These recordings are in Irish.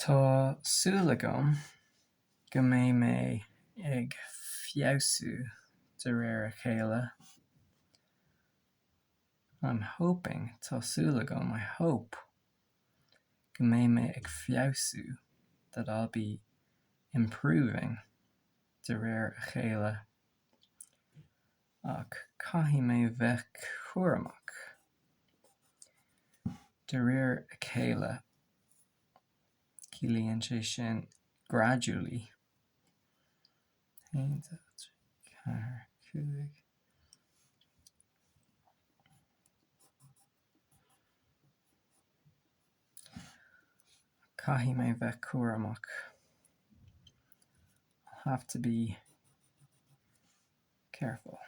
Tá súil agam go mbeidh mé ag feabhsú de réir a chéile. I'm hoping, tá súil agam, I hope, go mbeidh mé ag feabhsú, that I'll be improving, de réir a chéile. Ach caithfidh mé bheith cúramach. De réir a chéile, ciallaíonn sé sin gradually. 1, 2, 3, 4, 5. Caithfidh mé bheith cúramach. I'll have to be careful.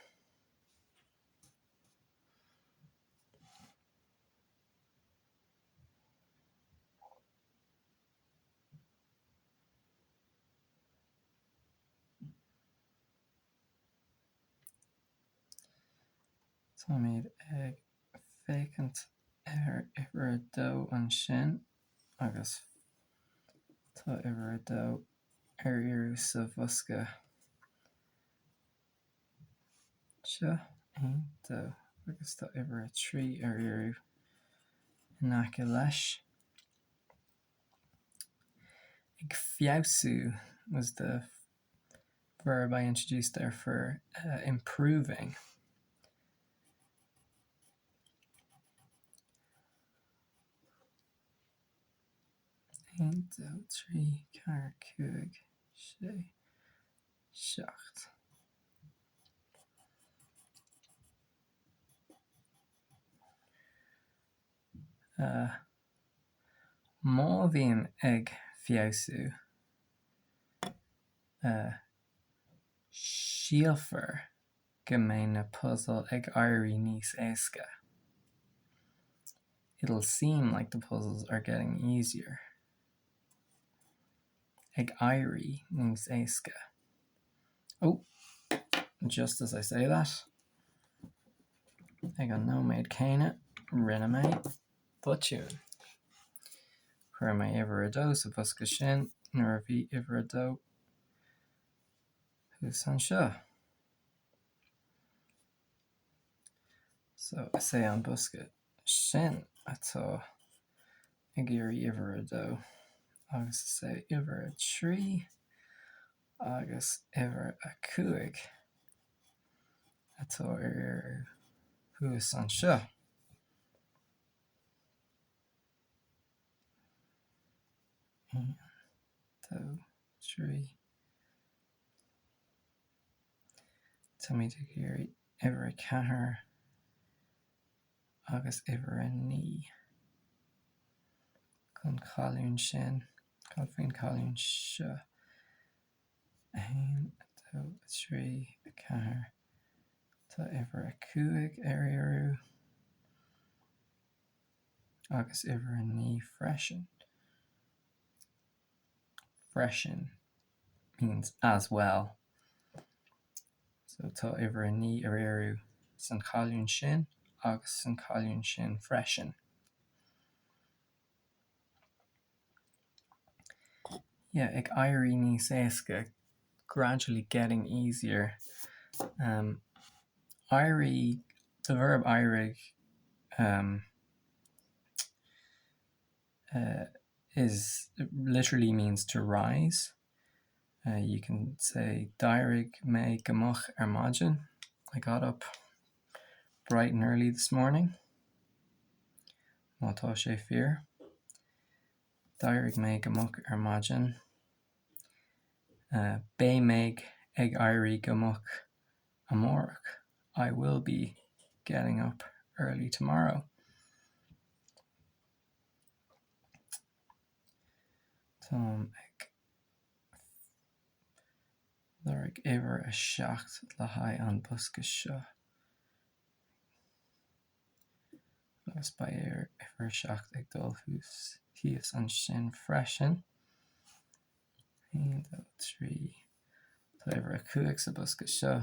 Táimid ag féachaint ar uimhir a dó ansin agus tá uimhir a dó ar iarraidh sa bhosca seo, 1, 2, agus tá uimhir a 3 ar iarraidh in aice leis. Ag feabhsú was the verb I introduced there for improving. 1, 2, 3, 4, 5, 6, 7. Má bhím ag feabhsú, sílfear go mbeidh na puzail ag éirí níos éasca. It'll seem like the puzzles are getting easier. Ag éirí níos éasca. Oh, just as I say that, ag an nóiméad céanna, rinne mé botún. Chuir mé uimhir a dó sa bhosca sin nuair a bhí uimhir a dó thuas anseo. So, is é an bosca sin atá ag iarraidh uimhir a dó agus is é uimhir a 3 agus uimhir a 5 atá ar iarraidh thuas anseo. 1, 2, 3. Táimid ag iarraidh uimhir a 4 agus uimhir a 9 don cholún sin, cad faoin cholún seo? 1, 2, 3, 4, tá uimhir a 5 ar iarraidh agus uimhir a 9 freisin. Freisin means as well. So tá uimhir a 9 ar iarraidh san cholún sin agus san cholún sin freisin. Yeah, ag éirí níos éasca, gradually getting easier. Um, éirí, the verb éirigh um, uh, is literally means to rise. Uh, you can say D'éirigh mé go moch ar maidin. I got up bright and early this morning. Má tá sé fíor. D'éirigh mé go moch ar maidin. Uh, beidh mé ag éirí go moch amárach. I will be getting up early tomorrow. Táim ag lorg uimhir a 7 le haghaidh an bosca seo agus beidh uimhir a 7 ag dul thuas thíos ansin freisin. 1, 2, 3 Tá uimhir a 5 sa bosca seo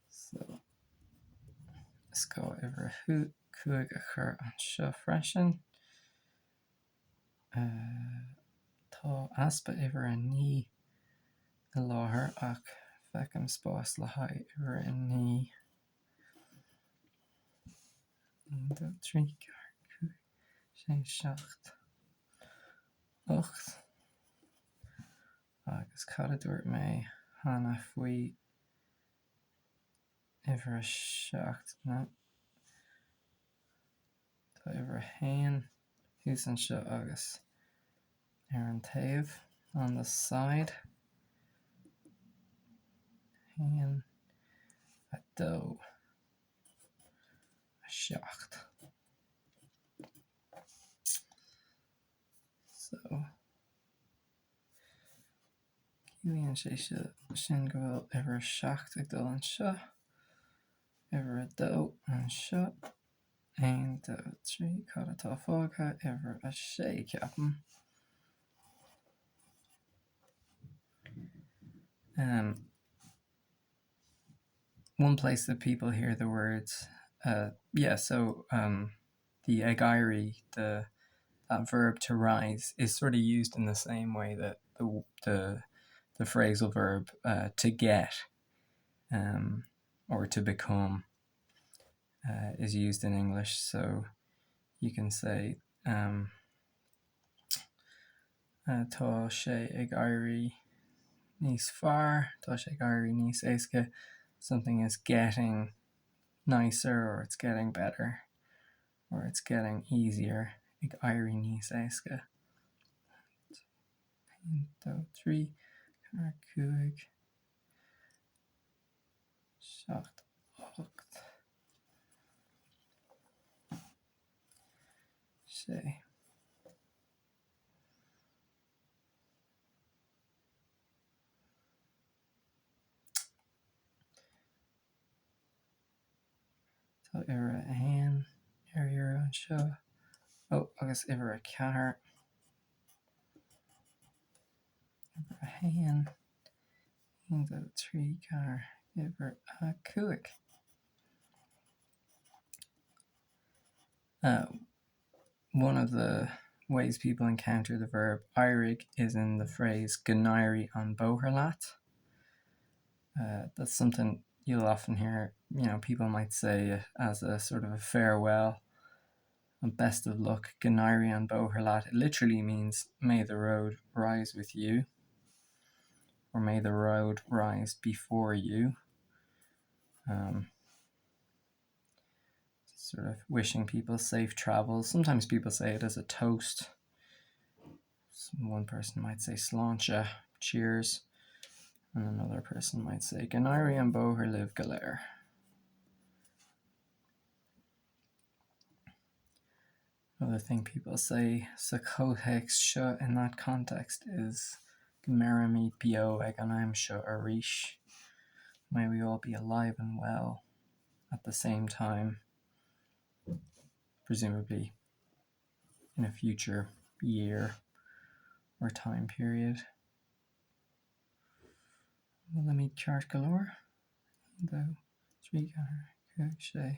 so is gá uimhir a 5 a chur anseo freisin. Tá easpa uimhir a 9 i láthair ach feicim spás le haghaidh uimhir a 9. 1, 2, 3, 4, 5, 6, 7, 8. Agus cad a dúirt mé cheana faoi uimhir a 7? No. Tá uimhir a haon thuas anseo agus ar an taobh, on the side. 1, 2, 7. So, ciallaíonn sé sin go bhfuil uimhir a 7 ag dul anseo, uimhir a 2 anseo, 1, 2, 3, cad atá fágtha? Uimhir a sé, ceapaim. Um, one place that people hear the words, uh, yeah, so um, the ag éirí, the that verb to rise is sort of used in the same way that the the, the phrasal verb uh, to get um, or to become uh, is used in English. So you can say um, uh, tá sé ag éirí níos fearr, tá sé ag éirí níos éasca, something is getting nicer or it's getting better or it's getting easier ag éirí níos éasca. 1, 2, 3, 4, 5, 7, 8, 6. Tá uimhir a haon ar iarraidh anseo. Ó, agus uimhir a ceathair. Uimhir a haon. 1, 2, 3, 4, uimhir a 5. Uh, one of the ways people encounter the verb éirigh is in the phrase go n-éirí an bóthar leat. Uh, that's something you'll often hear, you know, people might say as a sort of a farewell and best of luck, go n-éirí an bóthar leat. It literally means may the road rise with you or may the road rise before you. Um, sort of wishing people safe travels. Sometimes people say it as a toast. One person might say sláinte, cheers, and another person might say Go n-éirí an bóthar libh go léir. Another thing people say sa chomhthéacs seo in that context is go mbeirimid beo ag an am seo arís. May we all be alive and well at the same time, presumably in a future year or time period. Bhfuilimid ceart go leor? 1, 2, 3, 4, 5, 6,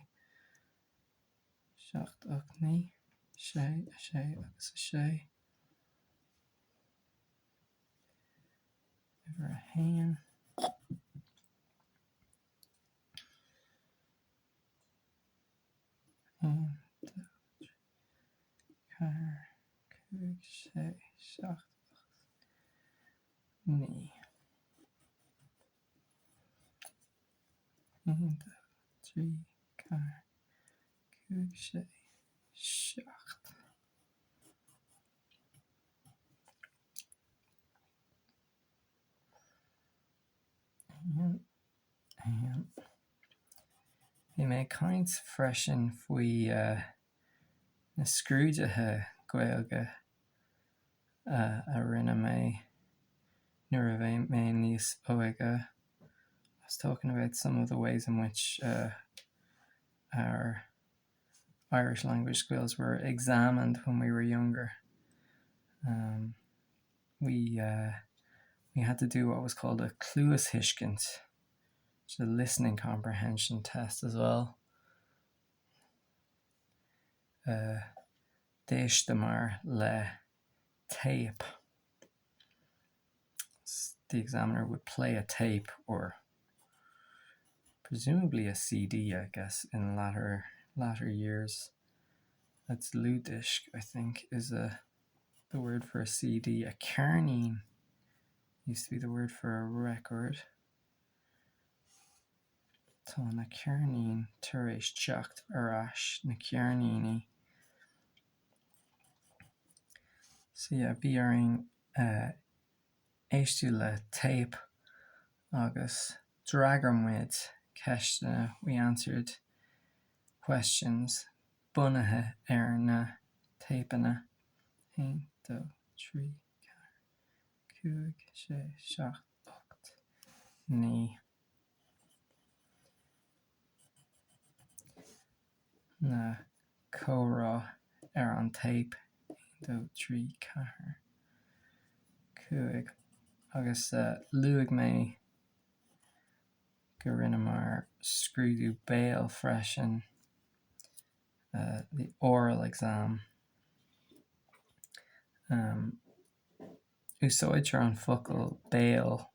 7, 8, 9, 6, 6 agus 6. Uimhir a haon. 1, 2, 3, 4, 5, 6, 7, 8, 9. 1, 2, 3, 4, 5, 6, 7. 1, 1. Bhí mé ag caint freisin faoi na scrúduithe Gaeilge a rinne mé nuair a bhí mé níos óige. I was talking about some of the ways in which uh, our Irish language skills were examined when we were younger. Um, we uh, we had to do what was called a cluasthuiscint, which is a listening comprehension test as well. Uh, D'éisteamar le Téip. The examiner would play a tape or presumably a CD, I guess, in latter latter years. That's dlúthdhiosca, I think, is a the word for a CD. A ceirnín used to be the word for a record. Tá na ceirnín tar éis teacht ar ais, na ceirníní. So yeah, bhí orainn éisteacht le téip agus d'fhreagair muid ceisteanna, we answered questions, bunaithe ar na téipeanna. 1, 2, 3, 4, 5, 6, 7, 8, 9. Na comhrá ar an téip, 1, 2, 3, 4, 5, agus luaigh mé go rinneamar scrúdú béil freisin, the oral exam. Úsáidtear an focal béal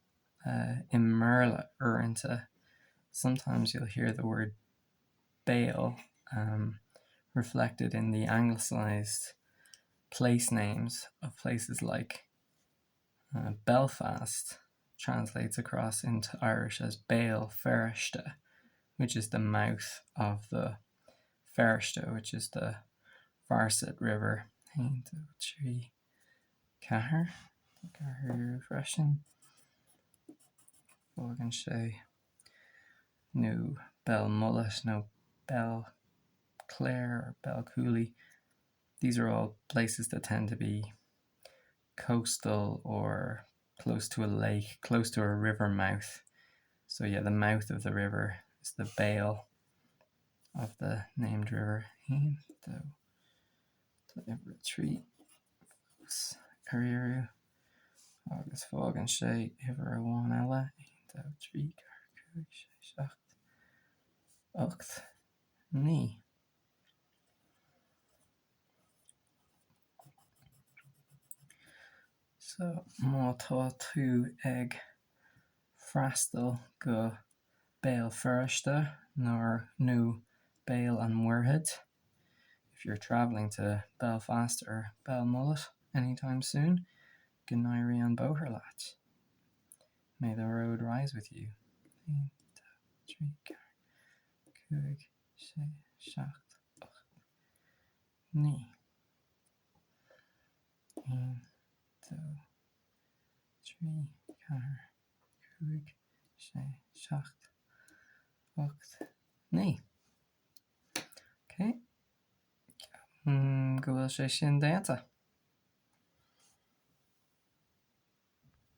i mBéarla uaireanta, sometimes you'll hear the word béal reflected in the anglicised place names of places like Belfast translates across into Irish as Béal Feirste, which is the mouth of the Feirste, which is the Farset River. 1, 2, 3, 4, 4 freisin. Fágann sé nó Belmullet nó Belclare or Belcooley. These are all places that tend to be coastal or close to a lake, close to a river mouth. So yeah, the mouth of the river is the béal of the named river. 1, 2, uimhir 3 fós ar iarraidh agus fágann sé uimhir amháin eile, 1, 2, 3, 4, 5, 6, 7, 8, 9. So, má tá tú ag freastal go Béal Feirste nó Béal an Mhuirthead, if you're travelling to Belfast or Belmullet anytime soon, go n-éirí an bóthar leat. May the road rise with you. 1, 2, 3, 4, 5, 6, 7, 8, 9. 1, 2, 3, 4, 5, 6, 7, 8, 9. Ok, ceapaim go bhfuil sé sin déanta.